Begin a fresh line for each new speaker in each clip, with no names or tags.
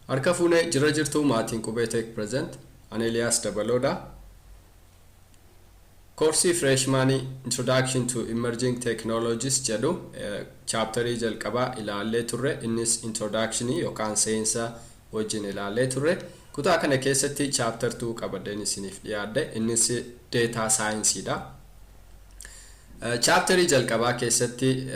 Harka fuunee jira jirtuu maatiin Qubee Tech Present. Ani Eliyaas Dabaloodha. Koorsii Freshmanii Introduction to Emerging Technologies jedhu chapterii jalqabaa ilaallee turre. Innis introductionii yookaan seensa wajjin ilaallee turre. Kutaa kana keessatti chapter 2 qabadheen isiniif dhiyaadhe. Innis data science dha. Chapterii jalqabaa keessatti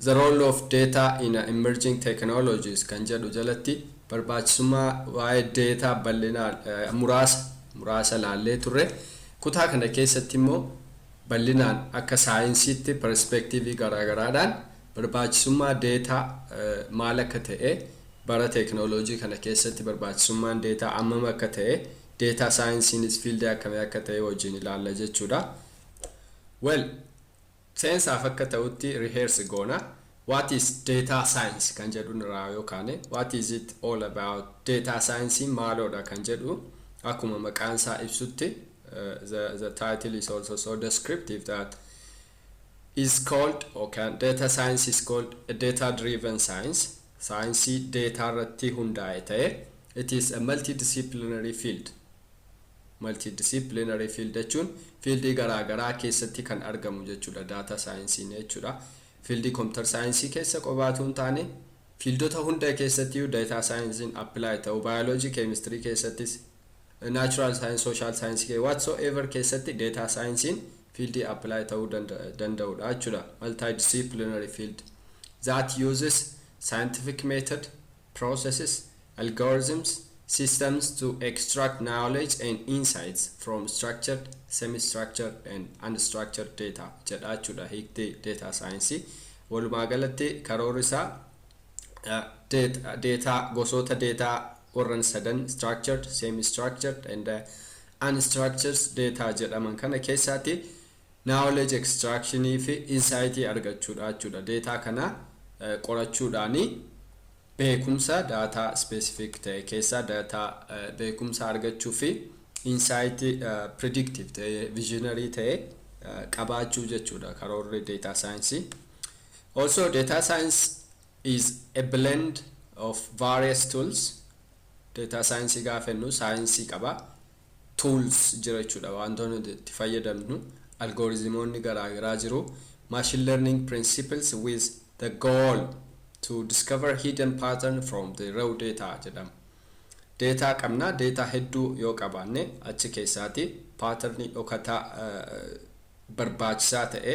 the role of data in emerging technologies kan jedhu jalatti barbaachisummaa waa'ee data bal'inaan muraasa muraasa ilaallee turre. Kutaa kana keessatti immoo bal'inaan akka saayinsiitti perspectivii garaagaraadhaan barbaachisummaa data maal akka ta'e, bara teeknooloojii kana keessatti barbaachisummaan data hammam akka ta'e, data saayinsiinis fieldii akkamii akka ta'e wajjin ilaalla jechuudha. Well, seensaaf akka ta'utti rehearse goona. What is data science kan jedhu irraa yookaan what is it all about? Data science maaloodha kan jedhu, akkuma maqaan isaa ibsutti, the title is also so descriptive that is called, okay, data science is called a data driven science. Saayinsii data irratti hundaa'e ta'e, it is a multidisciplinary field. Multidisciplinary field jechuun fieldii garaagaraa keessatti kan argamu jechuudha data science jechuudha. Fieldii computer science keessa qobaatu hin taane, fieldota hunda keessatti data science apply ta'u, biology, chemistry keessattis, natural science, social science, whatsoever keessatti data science fieldii apply ta'uu danda'udha jechuudha. Multidisciplinary field that uses scientific method, processes, algorithms, systems to extract knowledge and insights from structured, semi-structured and unstructured data jedha jechuudha hiikti data science. Walumaa galatti karoorri isaa data, gosoota data warran sadan, structured, semi-structured and unstructured data jedhaman kana keessaatti knowledge extractionii fi insightii argachuudha jechuudha. Data kana qorachuudhaani beekumsa data specific ta'e keessaa data beekumsa argachuu fi insightii predictive ta'e, visionary ta'e qabaachuu jechuudha karoorri data science. Also, data science is a blend of various tools. Data science gaafa jennu saayinsii qaba, tools jira jechuudha. Wantoonni nuti itti fayyadamnu algorithmoonni garaagaraa jiru, machine learning principles with the goal to discover hidden pattern from the raw data jedhama. Data qabna, data hedduu yoo qabaanne achi keessaati patternii dhokataa barbaachisaa ta'e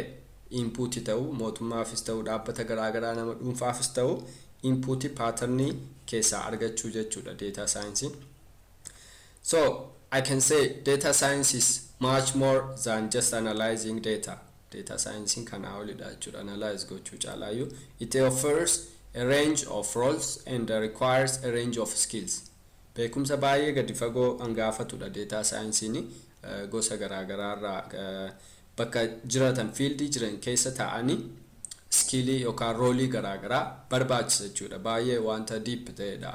inputii ta'uu, mootummaafis ta'uu, dhaabbata garaagaraa, nama dhuunfaafis ta'uu, inputii patternii keessaa argachuu jechuudha data science. So I can say data science is much more than just analyzing data. Data science kanaa olidha jechuudha analyze gochuu caalaayyuu. It offers a range of roles and requires a range of skills. Beekumsa baay'ee gadi fagoo hangaafatudha data science'n. Gosa garaagaraa irraa bakka jiratan, fieldii jiran keessa taa'anii skillii yookaan roleii garaagaraa barbaachisa jechuudha. Baay'ee wanta deep ta'edha.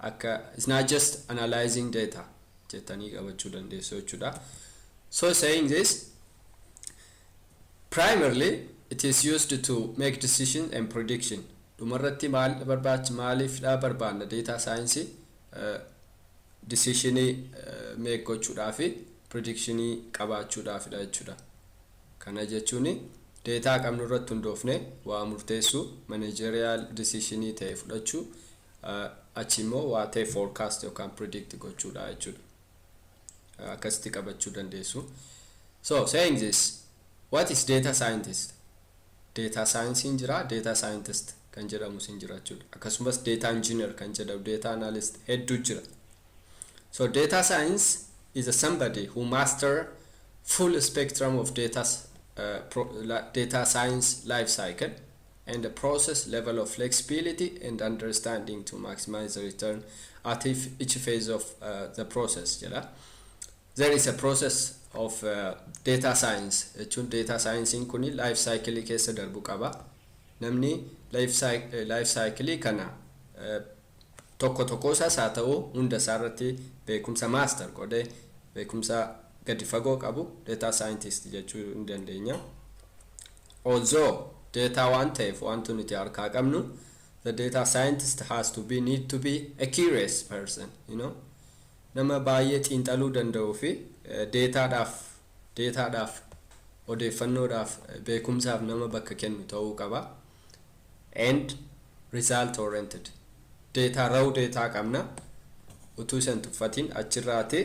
Akka it's not just analyzing data jettanii qabachuu dandeessu jechuudha. So saying this, primarily it is used to make decisions and prediction. Dhumarratti maal barbaachi, maaliifdha barbaanna data science? Decisionii make gochuudhaa fi predictionii qabaachuudhaafidha jechuudha. Kana jechuun data qabnu irratti hundoofne waa murteessuu, managerial decisionii ta'e fudhachuu, achi immoo waa ta'e forecast yookaan predict gochuudha jechuudha. Akkasitti qabachuu dandeessu. So saying this, what is data scientist? Data science jira, data scientist kan jedhamu sin jira jechuudha. Akkasumas data engineer kan jedhamu, data analyst hedduu jira. So data science is a somebody who master full spectrum of data science life cycle and the process level of flexibility and understanding to maximize the return at each phase of the process jedha. There is a process of data science jechuun data science kuni life cycle keessa darbu qaba. Namni life cycle kana tokko tokko isaas haa ta'u hunda isaa irratti beekumsa master godhee beekumsa gadi fagoo qabu data scientist jechuu ni dandeenya. Although data waan ta'eef wanti nuti harkaa qabnu The data scientist has to be need to be a curious person, nama baay'ee xiinxaluu danda'uu fi dataadhaaf, odeeffannoodhaaf, beekumsaaf nama bakka kennu ta'uu qaba. And result oriented. Data, raw data qabna, utuu isan tuffatiin achirraati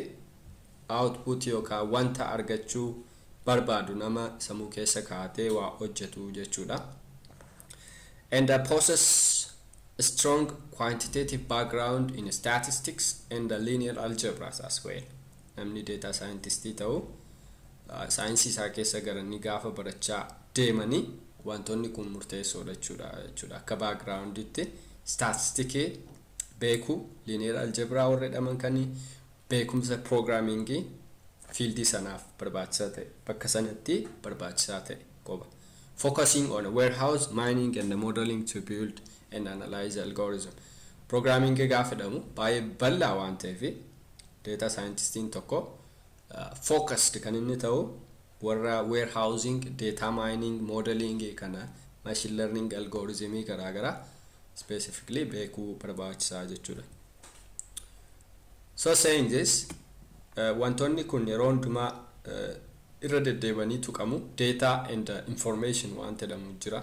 output yookaan wanta argachuu barbaadu nama sammuu keessa kaa'atee waa hojjetu jechuudha. And possess a strong quantitative background in statistics and the linear algebra as well. Namni data scientistii ta'u saayinsii isaa keessa garanii gaafa barachaa deemanii wantoonni kun murteessoodha jechuudha. Akka backgrounditti statistikii beekuu, linear algebra warra jedhaman kan beekumsa programmingii fieldii sanaaf barbaachisaa ta'e, bakka sanatti barbaachisaa ta'e qoba. Focusing on warehouse mining and the modeling to build and analyze algorithm. Programming gaafa jedhamu baay'ee bal'aa waan ta'eef, data scientistiin tokko focused kan inni ta'u warra warehousing, data mining, modeling kana, machine learning algorithmii garaagaraa specifically beekuu barbaachisaa jechuudha. So saying this, wantoonni kun yeroo hundumaa irra deddeebanii tuqamu. Data and information waan jedhamu jira.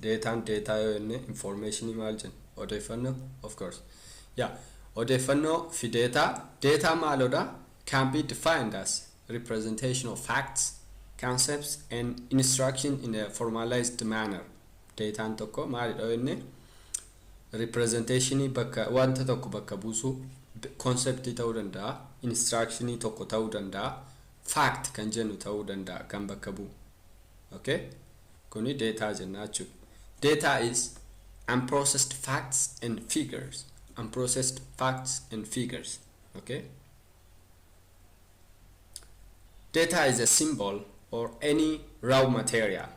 Dataan data yoo jenne, informationii maal jenna? Odeeffannoo, of course. Yeah, odeeffannoo fi data. Data maalodha? Can be defined as representation of facts, concepts and instruction in a formalized manner. Dataan tokko maalidha yoo jenne, representationii bakka wanta tokko bakka buusuu, conceptii ta'uu danda'a, instructionii tokko ta'uu danda'a, fact kan jennu ta'uu danda'a kan bakka bu'u. Okay, kuni data jenna jechuudha. Data is unprocessed facts and figures. Unprocessed facts and figures. Okay, data is a symbol or any raw material,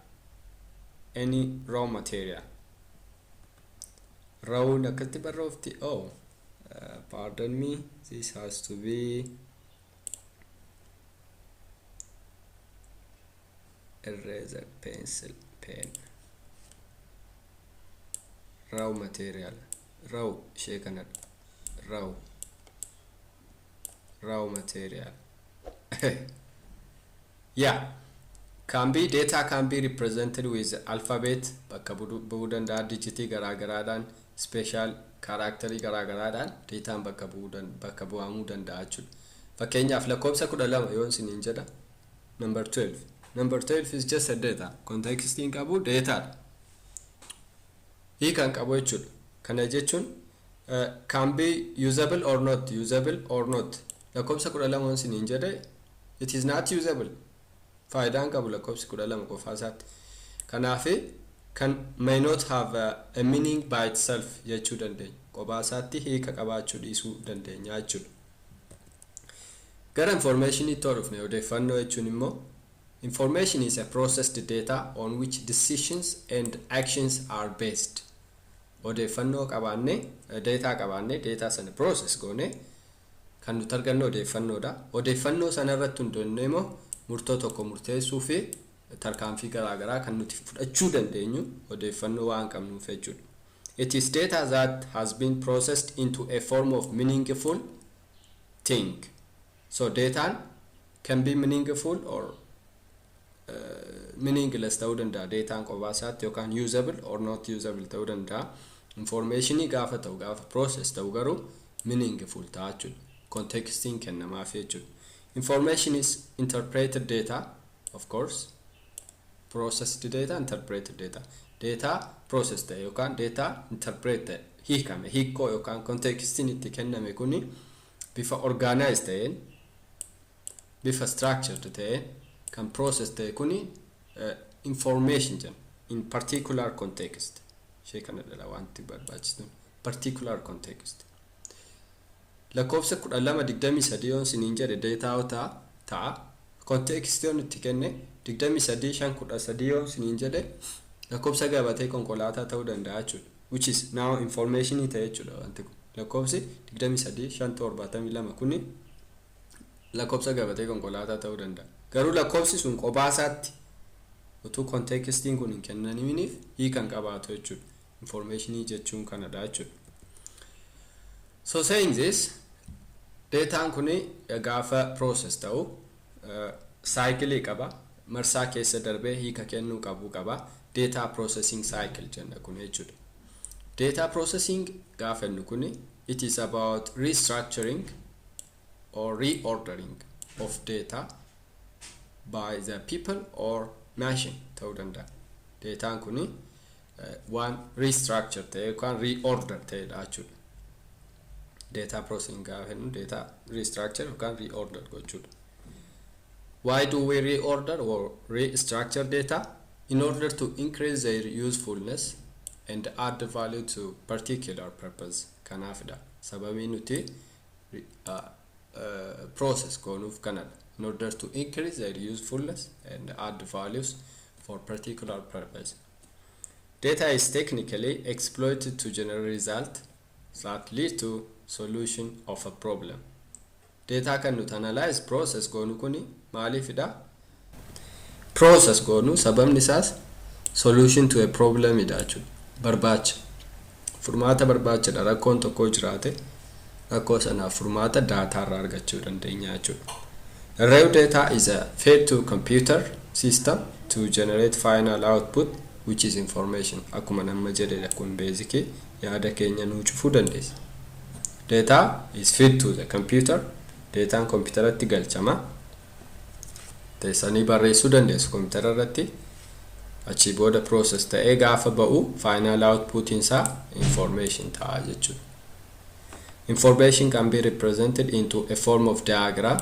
any raw material. Raw akkatti barroofti. Oh, pardon me, this has to be eraser, pencil, pen. Raw material, raw ishee kanadha. Raw material, yeah. Can be data can be represented with alphabet, bakka bu'uu danda'a, digitii garaagaraadhaan, special characterii garaagaraadhaan dataan bakka bu'amuu danda'a jechuudha. Fakkeenyaaf, lakkoofsa 12 yoon isiniin jedha, number 12, number 12 is just a data. Contextiin qabu dataadha, hiikan qabu jechuudha. Kana jechuun can be usable or not, usable or not. Lakkoofsa 12 yoon isiniin jedhe, it is not usable, faayidaan qabu lakkoofsi 12 qofaa isaatti. Kanaafi kan may not have a meaning by itself jechuu dandeenya, kophaa isaatti hiika qabaachuu dhiisuu dandeenya jechuudha. Gara informationiitti yoo dhufne, odeeffannoo jechuun immoo, information is a processed data on which decisions and actions are based. Odeeffannoo qabaanne, data qabaanne, data sana process goone kan nuti argannu odeeffannoodha. Odeeffannoo sana irratti hundoonnee immoo murtoo tokko murteessuu fi tarkaanfii garaagaraa kan nuti fudhachuu dandeenyu odeeffannoo waan qabnuuf jechuudha. It is data that has been processed into a form of meaningful thing. So dataan can be meaningful or meaningless ta'uu danda'a. Dataan kophaa isaatti yookaan usable or not usable ta'uu danda'a. Informationii gaafa ta'u, gaafa process ta'u garuu meaningful ta'a jechuudha. Contextiin kennamaaf jechuudha. Information is interpreted data, of course. Processed data, interpreted data. Data process ta'e yookaan data interpret ta'e, hiikame, hiikoo yookaan contextiin itti kenname kuni bifa organized ta'een, bifa structured ta'een kan process ta'e kuni information jenna in particular context. Ishee kana dhala wanti barbaachistu, particular context. Lakkoofsa 1223 yoon siniin jedhe data yoo ta'a. Context yoon itti kenne, 23 5 13 yoon siniin jedhe, lakkoofsa gabatee konkolaataa ta'uu danda'a jechuudha, which is now information ta'e jechuudha. Wanti kun, lakkoofsi 23 5 72 kuni lakkoofsa gabatee konkolaataa ta'uu danda'a. Garuu lakkoofsi sun kophaa isaatti utuu contextiin kun hin kennaminiif hiika hin qabaatu jechuudha. Informationii jechuun kanadha jechuudha. So saying this, dataan kuni gaafa process ta'u cycle qaba. Marsaa keessa darbee hiika kennuu qabu qaba. Data processing cycle jenna kun jechuudha. Data processing gaafa jennu kuni, it is about restructuring or reordering of data by the people or machine ta'uu danda'a. Dataan kuni waan restructure ta'e yookaan reorder ta'edha jechuudha. Data processing gaafa jennu data restructure yookaan reorder gochuudha. Why do we reorder or restructure data? In order to increase their usefulness and add value to particular purpose. Kanaafidha. Sababii nuti process goonuuf kanadha. In order to increase their usefulness and add values for particular purpose. Data is technically exploited to generate result that lead to solution of a problem. Data kan nuti analyze process goonu kuni maaliifidha? Process goonu sababni isaas solution to a problem dha jechuudha. Barbaacha. Furmaata barbaachadha. Rakkoon tokko jiraate, rakkoo sanaaf furmaata daataa irraa argachuu dandeenya jechuudha. Raw data is a fed to computer system to generate final output, which is information. Akkuma nama jedhedha, kun basic yaada keenya nuu cufuu dandeessa. Data is fed to the computer. Dataan kompiitaratti galchama. Teessanii barreessuu dandeessu kompiitara irratti. Achii booda process ta'ee gaafa ba'u final output isaa information ta'a jechuudha. Information can be represented into a form of diagram.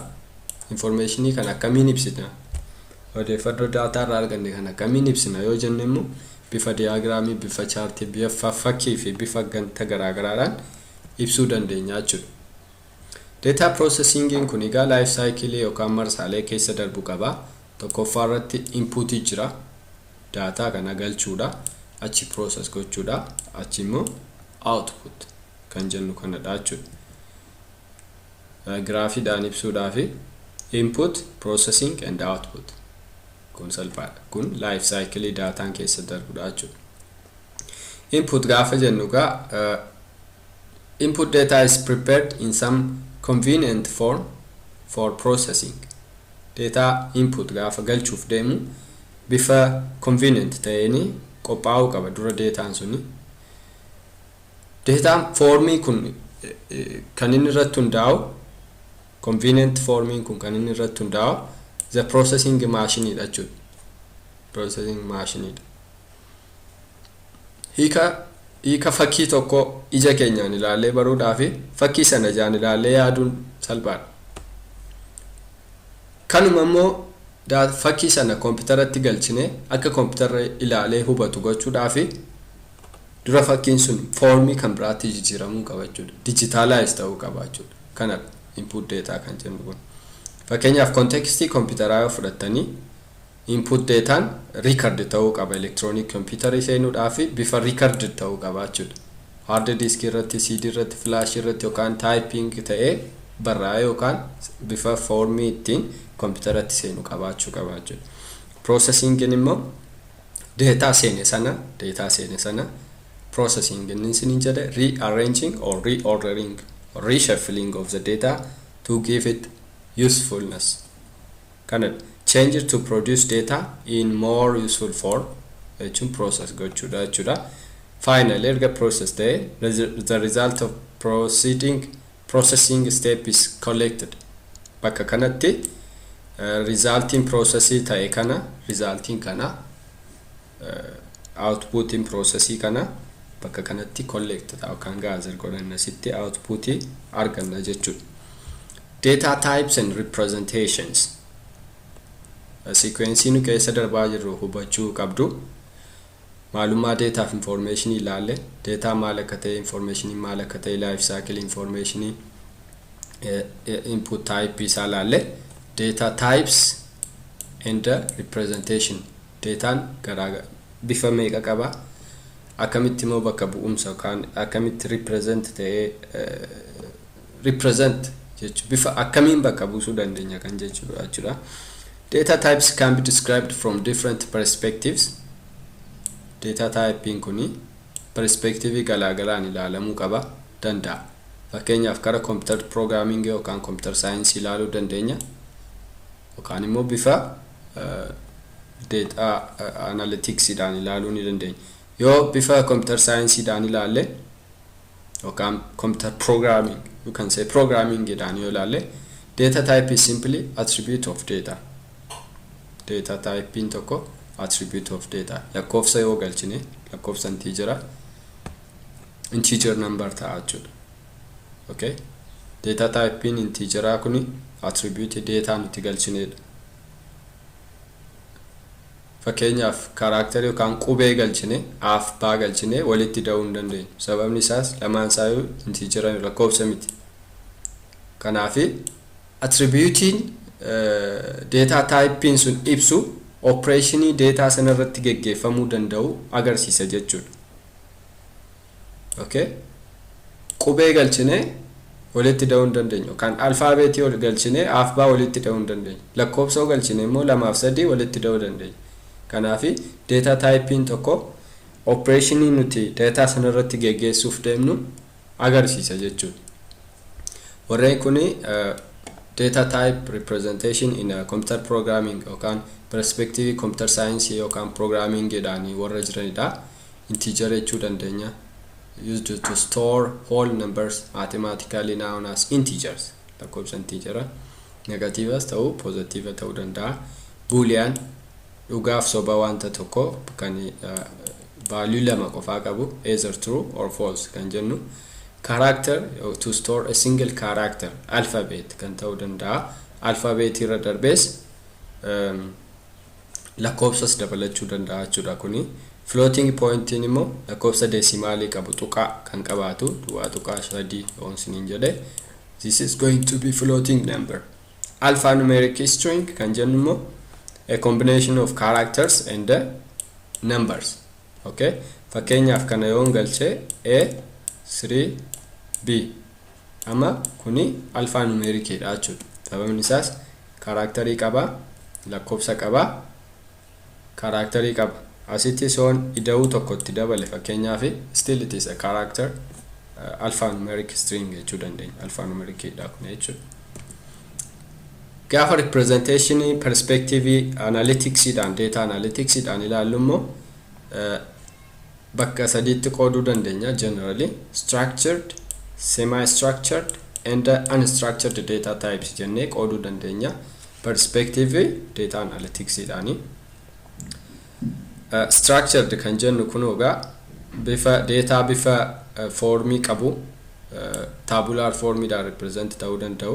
Informationii kan akkamiin ibsina? Odeeffannoo daataa irraa arganne kan akkamiin ibsina yoo jenne immoo, bifa diagramii, bifa chartii, bifa fakkii fi bifa ganta garaagaraadhaan ibsuu dandeenya jechuudha. Data processing kun egaa life cycle yookaan marsaalee keessa darbu qaba. Tokkoffaa irratti inputii jira. Daataa kana galchuudha. Achi process gochuudha. Achi immoo output kan jennu kanadha jechuudha. Giraafiidhaan ibsuudhaafi input, processing and output. Kun salphaadha. Kun life cycle daataan keessa darbudha jechuudha. Input gaafa jennu egaa, input data is prepared in some convenient form for processing. Data input gaafa galchuuf deemu bifa convenient ta'een qophaa'uu qaba dura dataan suni. Dataan formii kun kan inni irratti hundaa'u, convenient formiin kun kan inni irratti hundaa'u the processing machine dha jechuudha. Processing machine dha. Hiika fakkii tokko ija keenyaan ilaallee baruudhaa fi fakkii sana ijaan ilaallee yaaduun salphaadha. Kanuma immoo fakkii sana kompiitaratti galchine akka kompiitarra ilaalee hubatu gochuudhaa fi dura fakkiin sun formii kan biraatti jijjiiramuu qaba jechuudha. Digitalize ta'uu qaba jechuudha. Kanadha input data kan jennu kun. Fakkeenyaaf, contextii kompiitaraa yoo fudhattanii, input dataan record ta'uu qaba. Electronic computerii seenuudhaa fi bifa record ta'uu qaba jechuudha. Hard disk irratti, CD irratti, flash irratti yookaan typing ta'ee barraa'ee yookaan bifa formii ittiin kompiitaratti seenu qabaachuu qaba jechuudha. Processingin immoo data seene sana processing inni isiniin jedhe rearranging or reordering or reshuffling of the data to give it usefulness. Kana change it to produce data in more useful form jechuun process gochuudha jechuudha. Finally, erga process ta'e, the result of proceeding processing step is collected. Bakka kanatti resultiin processii ta'e kana, resultiin kana, outputiin processii kana bakka kanatti collect ta'a yookaan gather godhanna, sitti outputii arganna jechuudha. Data types and representations. Sequencii nu keessa darbaa jirru hubachuu qabdu. Maalummaa dataaf informationii ilaalle, data maal akka ta'e, informationii maal akka ta'e, life cycle informationii, input type isaa ilaalle, data types and representation, dataan garaa bifa meeqa qaba, akkamitti immoo bakka bu'umsa yookaan akkamitti represent ta'ee, represent jechuun bifa akkamiin bakka buusuu dandeenya kan jechuudha jechuudha. Data types can be described from different perspectives. Data typing kuni Perspective garaagaraan ilaalamuu qaba danda'a. Fakkeenyaaf, kara computer programming yookaan computer science ilaaluu dandeenya, yookaan immoo bifa data analyticsiidhaan ilaaluu ni dandeenya. Yoo bifa computer scienceidhaan ilaalle yookaan computer programming, you can say programmingidhaan yoo ilaalle, data type is simply attribute of data. Data typein tokko attribute of data. Lakkoofsa yoo galchine, lakkoofsa integer, integer number ta'a jechuudha. Okay, data typein integeraa kuni attribute data nuti galchinedha. Fakkeenyaaf, character yookaan qubee galchine, aaf baa galchine, walitti da'uu hin dandeenyu. Sababni isaas lamaan isaayyuu integer, lakkoofsa miti. Kanaafi attributeiin data typein sun ibsu operationii data sana irratti geggeeffamuu danda'u agarsiisa jechuudha. Okay, qubee galchine walitti da'uu hin dandeenyu, yookaan alfaabeetii ol galchine aaf baa walitti da'uu hin dandeenyu. Lakkoofsa galchine immoo lamaaf sadii walitti da'uu dandeenya. Kanaafi data typein tokko operationii nuti data sana irratti geggeessuuf deemnu agarsiisa jechuudha. Warreen kuni data type representation in a computer programming yookaan perspective computer science yookaan programming jedhaanii warra jiranidha. Integer jechuu dandeenya, used to store whole numbers, mathematically known as integers. Lakkoofsa integera negatiivas ta'uu, positive ta'uu danda'a. Boolean, dhugaaf soba wanta tokko kan value lama qofaa qabu, either true or false kan jennu. Character, to store a single character, alphabet kan ta'uu danda'a. Alphabet irra darbees lakkoofsas dabalachuu danda'a jechuudha kuni. Floating pointiin immoo lakkoofsa deesimaalii qabu, tuqaa kan qabaatu, 0.3 yoon jedhe, this is going to be floating number. Alphanumeric string kan jennu immoo a combination of characters and the numbers. Okay, fakkeenyaaf kana yoon galchee, A 3 B, amma kuni alphanumericidha jechuudha. Sababni isaas characterii qaba, lakkoofsa qaba, characterii qaba. Asitti soon ida'uu tokkotti dabale, fakkeenyaaf, still it is a character, alphanumeric string jechuu dandeenya. Alphanumericidha kun jechuudha. Gaafa representation perspective analyticsiidhaan, data analyticsiidhaan ilaallu immoo, bakka sadiitti qooduu dandeenya generally: structured, semi structured and unstructured data types jennee qooduu dandeenya perspective data analyticsiidhaani. Structured kan jennu kun egaa bifa data bifa formii qabu, tabular formiidhaan represent ta'uu danda'u.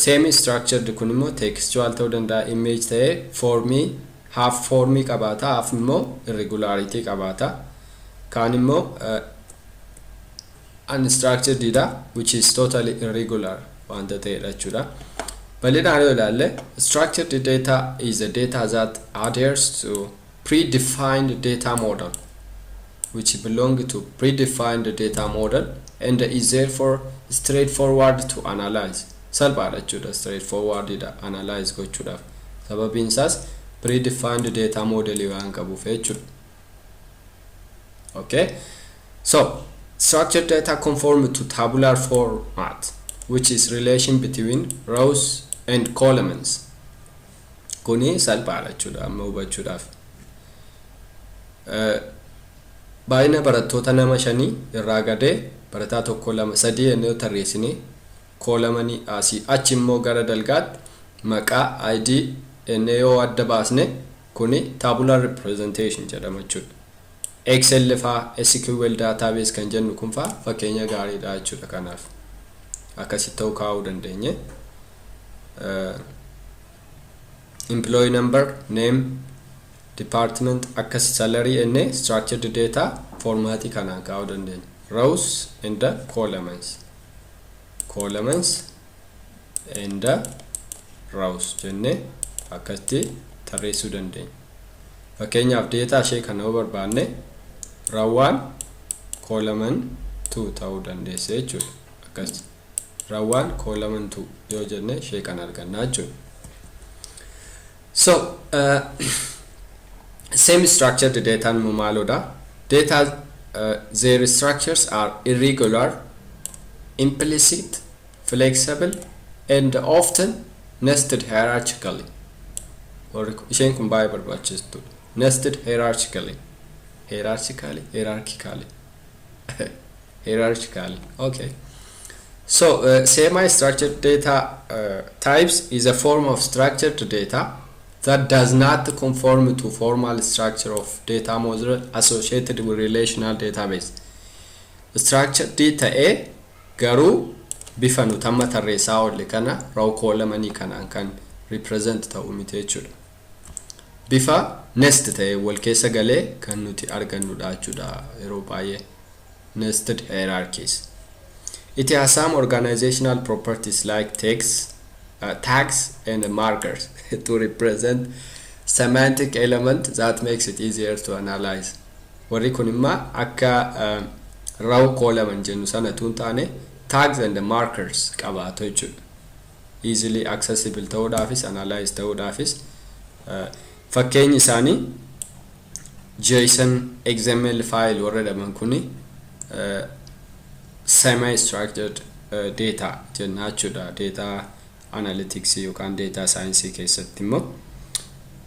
Semi structured kun immoo textual ta'uu danda'a, image ta'ee formii half formii qabaata, half immoo irregularity qabaata. Kaan immoo unstructured dha, which is totally irregular wanta ta'edha jechuudha. Bal'inaan yoo ilaalle, structured data is a data that adheres to predefined data model, which belong to predefined data model and is therefore straightforward to analyze. Salphaadha jechuudha, straightforward dha analyze gochuudhaaf, sababiin isaas predefined data model waan qabuuf jechuudha. Okay, so structured data conform to tabular format, which is relation between rows and columns. Kuni salphaadha jechuudha amma hubachuudhaaf. Baay'ina barattoota nama shanii irraa gadee, barataa tokko, lama, sadii jennee tarreessine, columnii asii achi immoo gara dalgaatti maqaa, ID jennee yoo adda baasne, kuni tabular representation jedhama jechuudha. Excel faa, SQL database kan jennu kun faa fakkeenya gaariidha jechuudha. Kanaaf akkasitti ta'uu kaa'uu dandeenye. Employee number, name, department, akkas salary jennee structured data formatii kanaan kaa'uu dandeenya. Rows and the columns, columns and the rows jennee akkasitti tarreessuu dandeenya. Fakkeenyaaf, data ishee kana yoo barbaanne, row 1 column 2 ta'uu dandeesse jechuudha. Akkas row 1 column 2 yoo jenne, ishee kana argannaa jechuudha. So semi structured data immoo maalodha? Data Their structures are irregular, implicit, flexible and often nested hierarchically. Isheen kun baay'ee barbaachistuudha. Nested hierarchically, hierarchically, hierarchically, hierarchically. Okay. So semi-structured data types is a form of structured data that does not conform to formal structure of data model associated with relational database. Structured ta'ee garuu bifa nuti amma tarreessaa oolle kana, row columnii kanaan kan represent ta'u miti jechuudha. Bifa nest ta'e wal keessa galee kan nuti argannudha jechuudha yeroo baay'ee, nested hierarchies. It has some organizational properties like tags and markers to represent semantic element that makes it easier to analyze. Warri kun immoo akka row column jennu sana tun taane, tags and markers qabaatu jechuudha. Easily accessible ta'uudhaafis, analyze ta'uudhaafis. Fakkeenyi isaanii JSON, XML file warra jedhaman kuni semi structured data jenna jechuudha. Data analytics yookaan data science keessatti immoo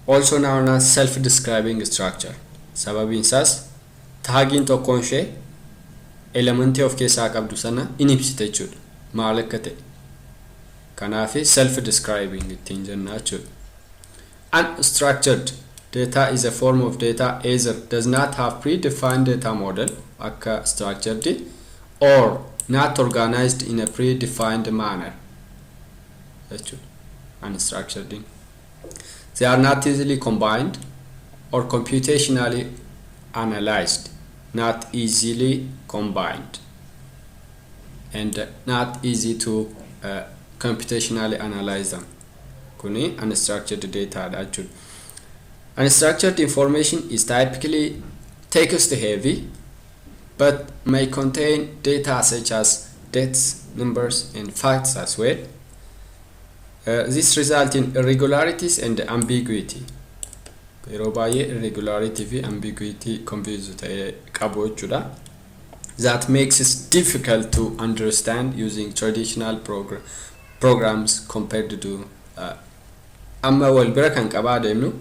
also known as self describing structure. Sababiin isaas tagiin tokkoon ishee elementii of keessaa qabdu sana in ibsite jechuudha, maal akka ta'e. Kanaaf self describing ittiin jenna jechuudha. Unstructured data is a form of data either does not have predefined data model akka structured or not organized in a predefined manner jechuudha. Unstructured, they are not easily combined or computationally analyzed, not easily combined and not easy to computationally analyze them. Kuni unstructured data dha jechuudha. Unstructured information is typically text heavy but may contain data such as dates, numbers and facts as well. This result in irregularities and ambiguity. Yeroo baay'ee irregularity fi ambiguity, confuse ta'e qabu jechuudha, that makes it difficult to understand using traditional programs compared to amma wal bira kan qabaa deemnu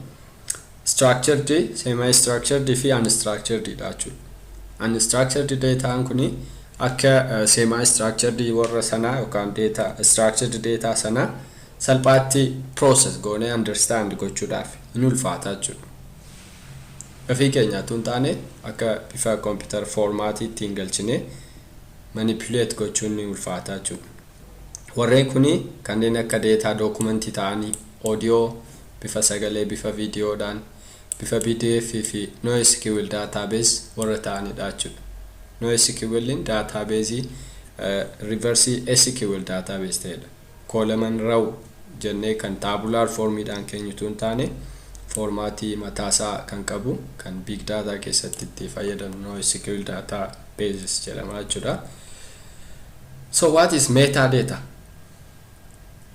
structured, semi structured fi unstructured dha jechuudha. Unstructured dataan kuni akka semi structured warra sanaa yookaan data structured data sanaa salphaatti process goonee understand gochuudhaaf hin ulfaata jechuudha. Ofii keenyaatu hin taane, akka bifa computer formatii ittiin galchine manipulate gochuun ni ulfaata jechuudha. Warreen kuni kanneen akka data documentii ta'anii, audio, bifa sagalee, bifa viidiyoodhaan, bifa PDF fi NoSQL database warra ta'anidha jechuudha. NoSQLin database reverse SQL database ta'edha. Column, row jennee kan tabular formiidhaan keenyutu hin taane, formatii mataasaa kan qabu kan big data keessatti itti fayyadamnu NoSQL databases jedhama jechuudha. So what is metadata?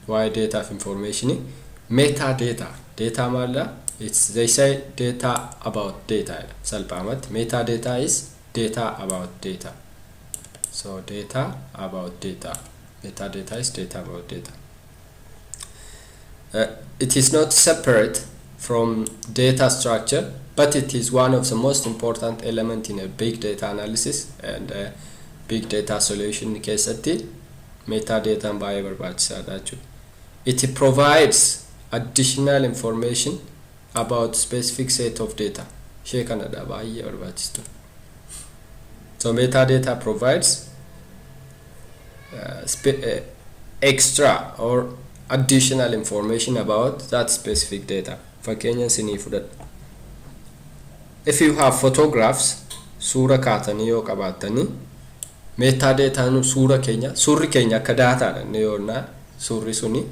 Waa'ee data of information, metadata. Data maalidha? It's, they say, data about data. Salphaamatti metadata is data about data. So data about data. Metadata is data about data. It is not separate from data structure, but it is one of the most important element in a big data analysis and big data solution keessatti metadataan baay'ee barbaachisaadha jechuudha. It provides additional information about specific set of data. Ishee kanadha baay'ee barbaachistu. So metadata provides extra or additional information about that specific data. Fakkeenya isinii fudhadha. If you have photographs, suura kaatanii yoo qabaattanii, metadataan suura keenya, suurri keenya akka dataadha inni yoonnaa, suurri suni,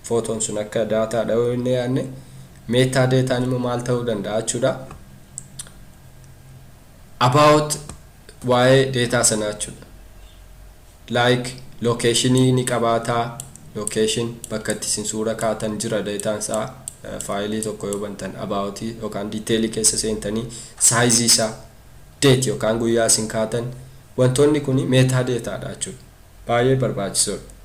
footoon sun akka dataadha yoo inni yaadne, metadataan immoo maal ta'uu danda'a jechuudha? About waa'ee data sanaa jechuudha. Like locationii ni qabaataa, location bakka itti isin suura kaatan jira dataan isaa. Fileii tokko yoo bantan, aboutii yookaan detailii keessa seentanii, sizeii isaa Date yookaan guyyaa isin kaatan, wantoonni kun metadataadha jechuudha. Baay'ee barbaachisoodha.